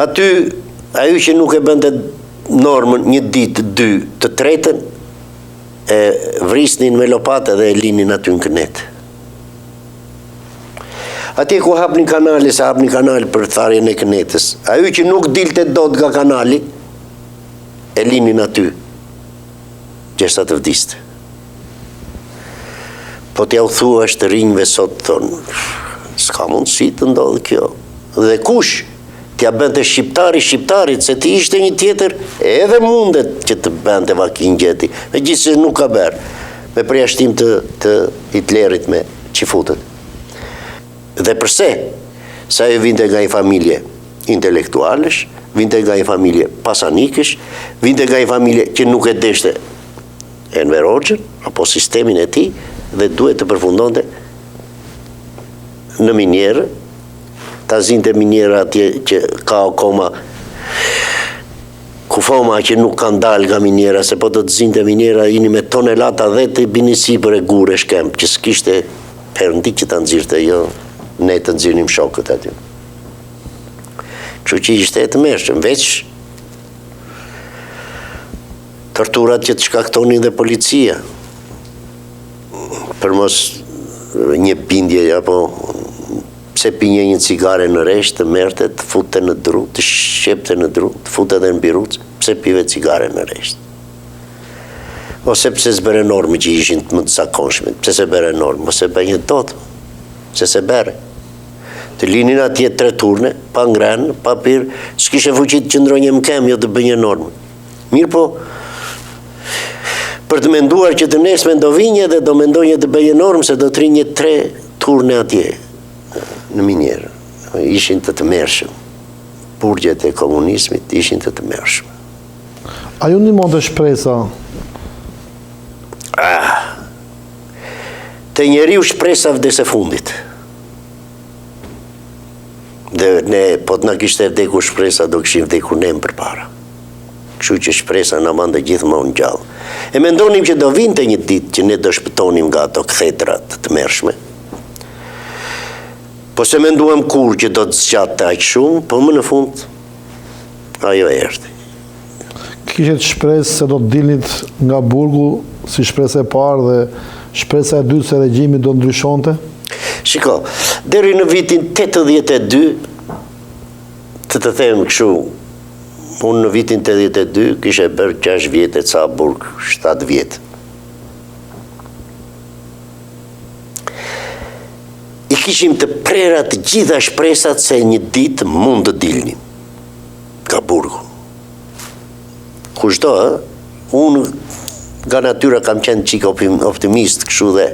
Aty, ai që nuk e bënte normën një ditë, dy, të tretën, e vrisnin me lopatë dhe e linin aty në kënetë. Atje ku hapnin kanale, se hapnin kanal për tharjen e kënetës. Ai që nuk dilte dot nga kanali, e linin aty, gjersa të vdiste. Po t'jua thuash të rinjve sot, thonë, s'ka mundësi të ndodhë kjo. Dhe kush t'ia bënte shqiptari shqiptarit, se të ishte një tjetër, edhe mundet që të bënte vakin gjeti, megjithëse nuk ka bërë, me përjashtim të, të Hitlerit me çifutët. Dhe përse? Se ajo vinte nga një familje intelektualësh, vinte nga një familje pasanikësh, vinte nga një familje që nuk e deshte Enver Hoxhën, apo sistemin e tij, dhe duhet të përfundonte në minierë, ta zinte miniera atje që ka akoma kufoma që nuk kanë dalë nga miniera, se po të të zinte miniera, ini me tonelata dhe të bini sipër e gurë e shkemb, që s'kishte perëndi që ta nxirrte, jo ne të nxirrnim shokët aty. Kështu që ishte e tmerrshme, veç torturat që të shkaktonin dhe policia, për mos një bindje apo Pse pinje një cigare në rresht, të merrte, të futte në dru, të shqepte në dru, të futte edhe në birucë, pse pive cigare në rresht? Ose pse s'bëre normë që ishin më të zakonshme, pse s'e bëre normë, mos e bëje dot, pse s'e bëre? Të linin atje tre turne, pa ngrënë, pa pirë, s'kishe fuqi të qëndronje në këmbë, jo të bëje normë. Mirëpo, për të menduar që të nesërmen do vinje dhe do mendonje të bëje normë, se do të rrinje tre turne atje, në minierë. Ishin të tmerrshëm. Burgjet e komunizmit ishin të tmerrshëm. A ju ndihmonte shpresa? Ah. Te njeriu shpresa vdes e fundit. Dhe ne, po të na kishte vdekur shpresa, do kishim vdekur ne më përpara. Kështu që shpresa na mbante gjithmonë gjallë. E mendonim që do vinte një ditë që ne do shpëtonim nga ato kthetra të tmerrshme. Po s'e menduam kurrë që do të zgjatte aq shumë, po më në fund ajo erdhi. Kishit shpresë se do të dilnit nga burgu si shpresë e parë dhe shpresa e dytë se regjimi do të ndryshonte? Shiko, deri në vitin 82, të të them kështu, Unë në vitin 82 kisha bërë 6 vjet e ca burg, 7 vjet. I kishim të prera të gjitha shpresat se një ditë mund të dilnim nga burgu. Kushdo, ë? Unë nga natyra kam qenë çik optimist, kështu dhe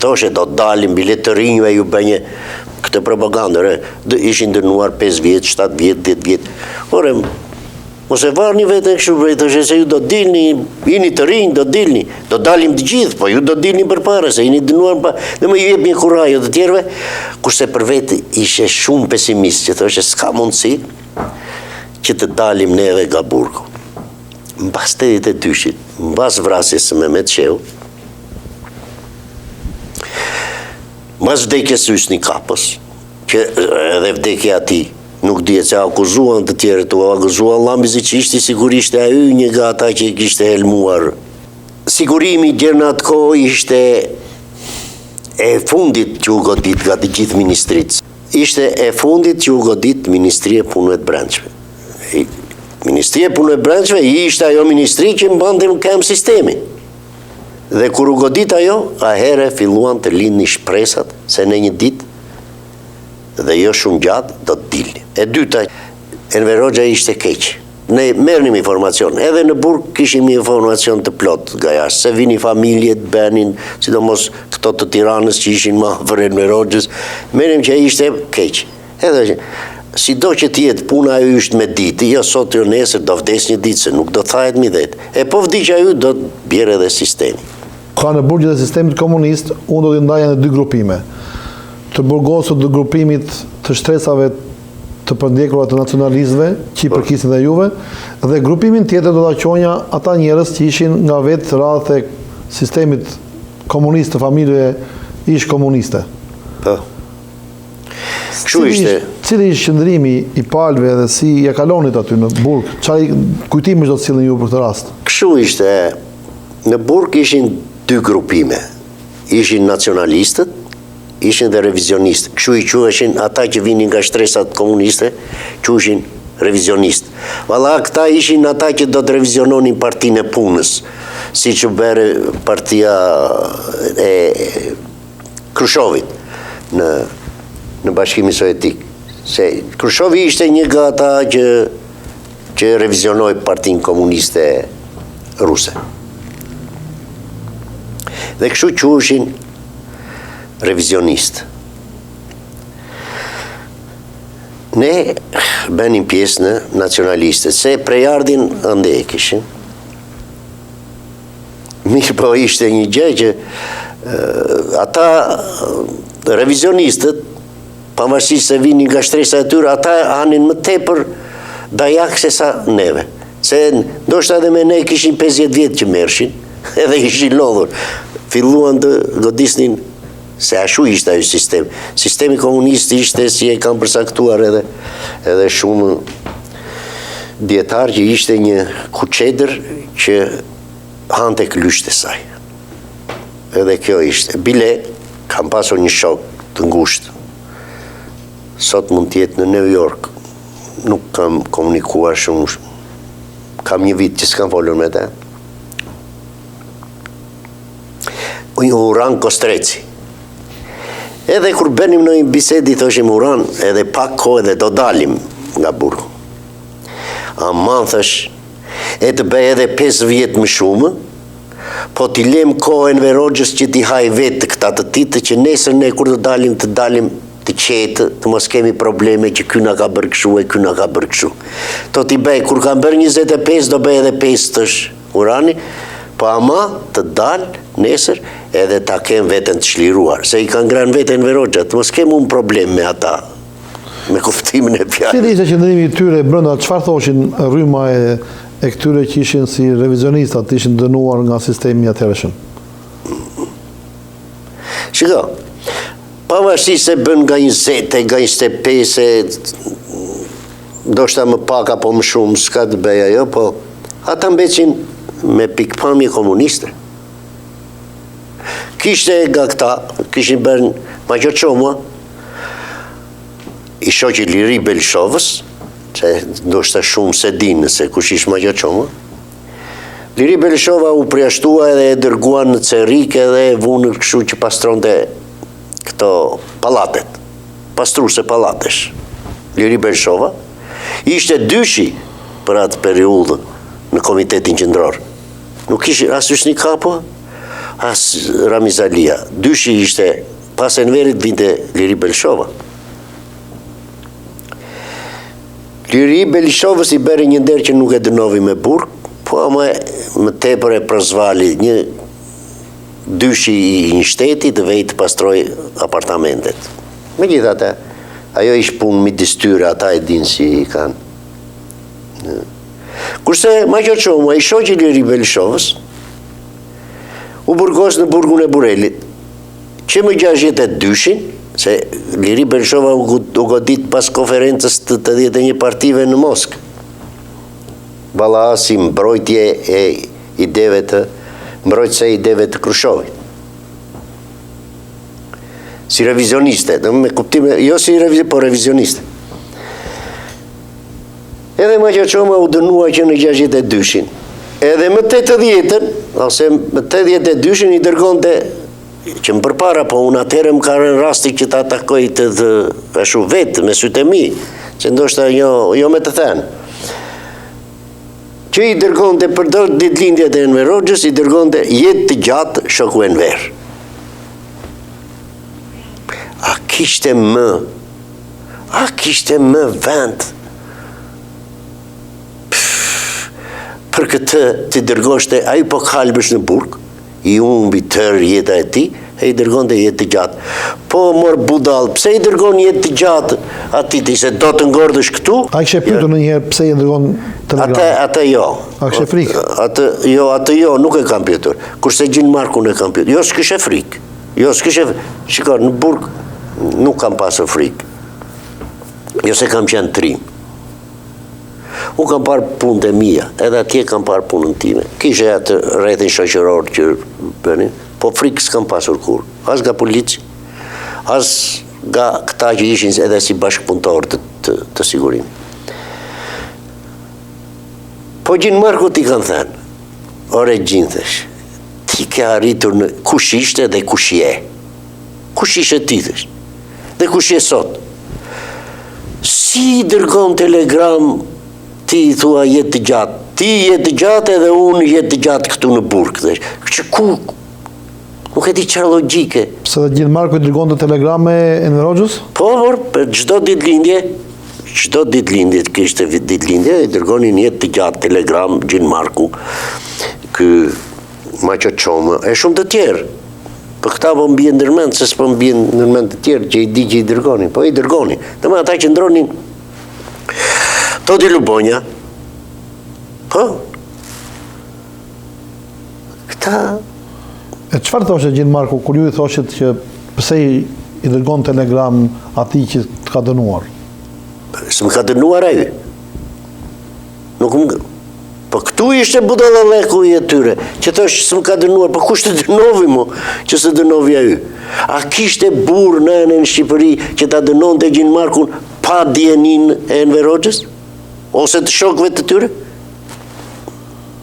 thoshe do dalim, bile të rinjve ju bënje këtë propagandë, re, ishin dënuar 5 vjet, 7 vjet, 10 vjet. Ore, mos e varni veten kështu, bre, thoshe se ju do dilni, jini të rinj, do dilni, do dalim të gjithë, po ju do dilni përpara, se jini dënuar pa, dhe më ju jep një kurajo të tjerëve, kurse për vete ishe shumë pesimist, që thoshe s'ka mundësi që të dalim neve nga burgu. Mbas 82-shit, mbas vrasjes së Mehmet Shehut, mbas vdekjes së Hysni Kapos, që edhe vdekja e atij nuk dihet se akuzuan të tjerët, u akuzua Llambi Ziçishti, sigurisht ai një nga ata që i kishte helmuar. Sigurimi gjer në atë kohë ishte e fundit që u godit nga të gjithë ministritë. Ishte e fundit që u godit Ministria e Punëve të Brendshme. Ministria e Punëve të Brendshme ishte ajo ministri që mbante në këmbë sistemin. Dhe kur u godit ajo, ahere filluan të lindnin shpresat se në një ditë dhe jo shumë gjatë do të dilnin. E dyta, Enver Hoxha ishte keq. Ne merrnim informacion, edhe në burg kishim informacion të plotë nga jashtë, se vinin familjet, bënin, sidomos këto të Tiranës që ishin më afër Enver Hoxhës, merrnim që ai ishte keq. Edhe sido që të jetë puna ajo është me ditë, jo sot jo nesër do vdes një ditë se nuk do thahet mi vetë. E po vdiq ajo do të bjerë edhe sistemi. Ka në burgjet e sistemit komunist, unë do t'i ndaja në dy grupime. Të burgosur të grupimit të shtresave të përndjekura të nacionalistëve, që i po. përkisnin dhe juve, dhe grupimin tjetër do ta quaja ata njerëz që ishin nga vetë radhët e sistemit komunist të familjeve ish komuniste. Po. Kështu ishte. Cili ishte qëndrimi i palëve dhe si ia kalonit aty në burg? Çfarë kujtimesh do të sillni ju për këtë rast? Kështu ishte, në burg ishin dy grupime. Ishin nacionalistët, ishin dhe revizionistë. Kështu i quheshin ata që vinin nga shtresat komuniste, quheshin revizionistë. Valla këta ishin ata që do të reviziononin partinë e punës, siç u bë partia e Krushovit në në Bashkimin Sovjetik. Se Krushovi ishte një nga ata që që revizionoi partinë komuniste ruse. Dhe kështu quheshin revizionistë. Ne bënim pjesë në nacionalistët, se prejardhjen andej e kishim. Mirëpo ishte një gjë që ata revizionistët, pavarësisht se vinin nga shtresa e tyre, ata hanin më tepër dajak se sa neve. Se ndoshta edhe me ne kishin 50 vjet që merrshin, edhe ishin lodhur. Filluan të godisnin se ashtu ishte ai sistem. Sistemi komunist ishte si e kanë përcaktuar edhe edhe shumë dijetarë që ishte një kuçedër që hante këlyshët e saj. Edhe kjo ishte. Bile, kam pasur një shok të ngushtë. Sot mund të jetë në New York. Nuk kam komunikuar shumë. Kam një vit që s'kam folur me të. Uran Kostreci. Edhe kur bënim ndonjë bisedë i thoshim Uran, edhe pak kohë edhe do dalim nga burgu. Aman thash, e të bëj edhe 5 vjet më shumë, po t'i lem kohë Enver Hoxhës që t'i hajë vetë këta të tijtë, që nesër ne kur të dalim të dalim të qetë, të mos kemi probleme që ky na ka bërë kështu e ky na ka bërë kështu. Do t'i bëj, kur kam bërë 25, do bëj edhe 5 thash Urani, po ama të dal nesër edhe ta kem veten të çliruar, se i ka ngrënë vetë Enver Hoxha, të mos kem unë problem me ata, me kuptimin e fjalës. Cili ishte qëndrimi i tyre brenda, çfarë thoshin rryma e e këtyre që ishin si revizionistat, ishin dënuar nga sistemi i atëhershëm? Shiko, pavarësisht se bën nga 20 e nga 25 e ndoshta më pak apo më shumë, s'ka të bëjë ajo, po ata mbeteshin me pikëpamje komuniste. Kishte nga këta, kishin bërë Maqo Çoma, i shoqi Liri Belishovës, që ndoshta shumë s'e dinë se kush ishte Maqo Çoma, Liri Belishova u përjashtua edhe e dërguan në Cërrik edhe e vunë kështu që pastronte këto pallatet, pastruese pallatesh. Liri Belishova ishte dyshi për atë periudhë në Komitetin Qendror. Nuk ishin as Hysni Kapo, as Ramiz Alia. Dyshi ishte pas Enverit vinte Liri Belishova. Liri Belishovës i bëri një nder që nuk e dënovi me burg, po ama më tepër e përzvali një dyshi i një shteti të vejë të pastrojë apartamentet. Megjithatë, ajo ish punë midis tyre, ata e dinë si i kanë. Kurse Maqo Çoma, i shoqi Liri Belishovës, u burgos në burgun e Burrelit, që më 62-shin, se Liri Belishova u godit pas konferencës të 81 partive në Moskë. Valla si mbrojtje e ideve të mbrojtëse e ideve të Krushovit. Si revizioniste, dhe me kuptime, jo si revizioniste, po revizioniste. Edhe Maqo Çoma u dënua që në 62-shin. Edhe më 80-ën, ose më 82-shin i dërgonte që më përpara, po unë atëherë më ka rënë rasti që ta takoj të, të ashtu vetë me sytë e mi, që ndoshta jo, jo me të thënë. Që i dërgonte për do ditëlindjet e Enver Hoxhës, i dërgonte jetë të gjatë shoku Enver. A kishte më, a kishte më vend për këtë t'i dërgoshte, ai po kalbësh në burg, i humbi tërë jeta e tij, e i dërgonte jetë të gjatë. Po mor budall, pse i dërgon jetë të gjatë atij ti se do të ngordhësh këtu? A kishe pyetur ndonjëherë pse i dërgon telegram? Atë atë jo. A kishe frikë? Atë jo, atë jo, nuk e kam pyetur. Kurse Gjin Markun e kam pyetur. Jo, s'kishe frikë. Jo, s'kishe. Shiko, në burg nuk kam pasur frikë. Jo se kam qenë trim. Unë kam parë punët e mia, edhe atje kam parë punën time. Kishe atë rrethin shoqëror që bënin, po frikë s'kam pasur kurrë. As nga polici, as nga këta që ishin edhe si bashkëpunëtorë të, të, të sigurimit. Po Gjin Markut i kanë thënë, ore Gjin thash, ti ke arritur në kush ishte dhe kush je. Kush ishe ti thash? Dhe kush je sot? Si i dërgon telegram ti i thua jetë të gjatë? Ti jetë të gjatë edhe unë jetë të gjatë këtu në burg. Thash. Që ku? Nuk e di çfarë logjike. Pse dhe Gjin Marku i dërgonte telegrame Enver Hoxhës? Po, por, për çdo ditë lindje, çdo ditë lindje, kishte ditë lindje, i dërgonin jetë të gjatë telegram Gjin Marku, ky Maqo Çoma, e shumë të tjerë. Po këta po më bien ndërmend, se s'po më bien ndërmend të tjerë që i di që i dërgonin, po i dërgonin. Domethënë ata qëndronin Todi Lubonja. Po. Këta E çfarë thoshte Gjin Marku kur ju i thoshit që pse i, i dërgon telegram atij që të ka dënuar? S'më ka dënuar ai. Nuk më... Po këtu ishte budallalleku i atyre, që thosh s'më ka dënuar, po kush të dënovi mo, që s'të dënovi ai? A kishte burrë nëne në Shqipëri që ta dënonte Gjin Markun pa dijeninë e Enver Hoxhës? Ose të shokëve të tyre?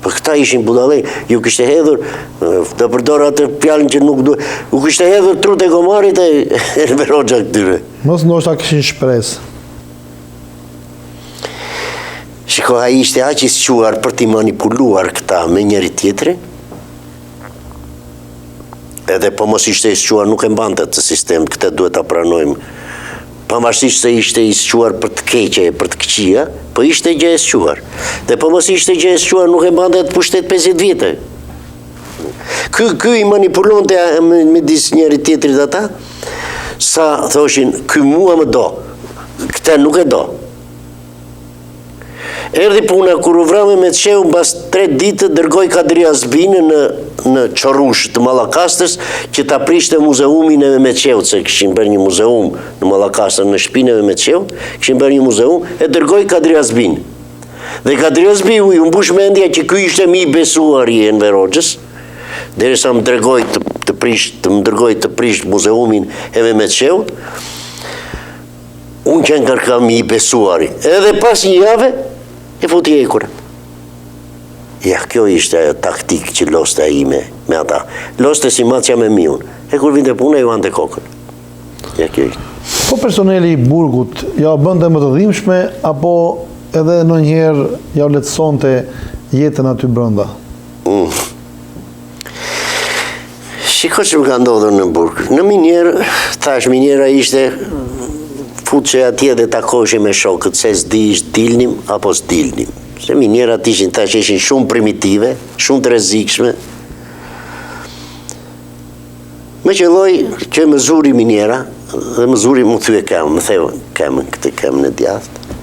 Po këta ishin budallenj, ju kishte hedhur, të përdor atë fjalën që nuk duhet, ju kishte hedhur trutë e gomarit e Enver Hoxha këtyre. Mos ndoshta kishin shpresë. Shiko, ai ishte aq i zgjuar për t'i manipuluar këta me njëri tjetrin. Edhe po mos ishte i zgjuar nuk e mbante atë sistem, këtë duhet ta pranojmë. Pavarësisht se ishte i zgjuar për të keqe e për të këqija, po ishte gjë e zgjuar. Dhe po mos ishte gjë e zgjuar nuk e mbante atë pushtet 50 vite. Ky ky i manipulonte midis njëri tjetrit ata, sa thoshin ky mua më do, këtë nuk e do. Erdhi puna kur u vra Mehmet Shehu mbas 3 ditë dërgoi Kadri Hazbinë në në Çorush të Mallakastrës që ta prishte muzeumin e Mehmet Shehut, se kishin bërë një muzeum në Mallakastër në shtëpinë e Mehmet Shehut, kishin bërë një muzeum e dërgoi Kadri Hazbinë. Dhe Kadri Hazbiu iu mbush mendja që ky ishte më i besuari i Enver Hoxhës, derisa më dërgoi të, të prish, të më dërgoi të prish muzeumin e Mehmet Shehut. Unë qenkërka më i besuari. Edhe pas një jave, e futi hekurat. Ja, kjo ishte ajo taktikë që loste ai me, me ata. Loste si macja me miun. E kur vinte puna, ju hante kokën. Ja, kjo ishte. Po personeli i burgut, jua bënte më të dhimbshme, apo edhe ndonjëherë jua lehtësonte jetën aty brenda? Mm. Shiko ç'më ka ndodhur në burg. Në minierë, thash miniera ishte futeshe atje dhe takoheshe me shokët, se s'dije dilnim apo s'dilnim. Se minierat ishin, thash, ishin shumë primitive, shumë të rrezikshme. Më qëlloi që më zuri miniera dhe më zuri m'u thye këmbë, më theu këmbën, këtë këmbën e djathtë.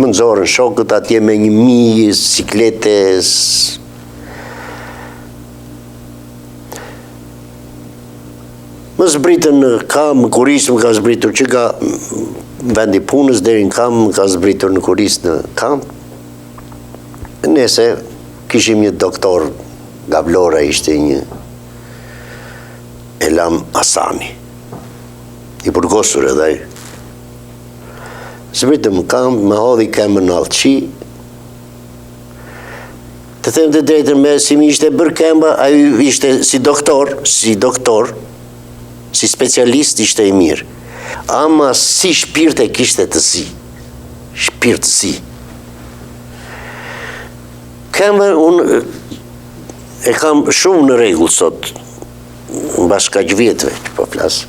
Më nxorën shokët atje me një mijë siklete, Më zbritën në kamp, në kurriz më ka zbritur që nga vendi i punës deri në kamp, më ka zbritur në kurriz në kamp. Nese kishim një doktor nga Vlora ishte një Elam Asani. I burgosur edhe ai. Zbritëm në kamp, më hodhi këmbën në allçi, Të them të drejtën me si më ishte bërë këmba, ai ishte si doktor, si doktor, si specialist ishte i mirë. Ama si shpirt e kishte të zi. Shpirt të zi. Këmbën unë e kam shumë në rregull sot, mbas kaq vjetëve që po flas.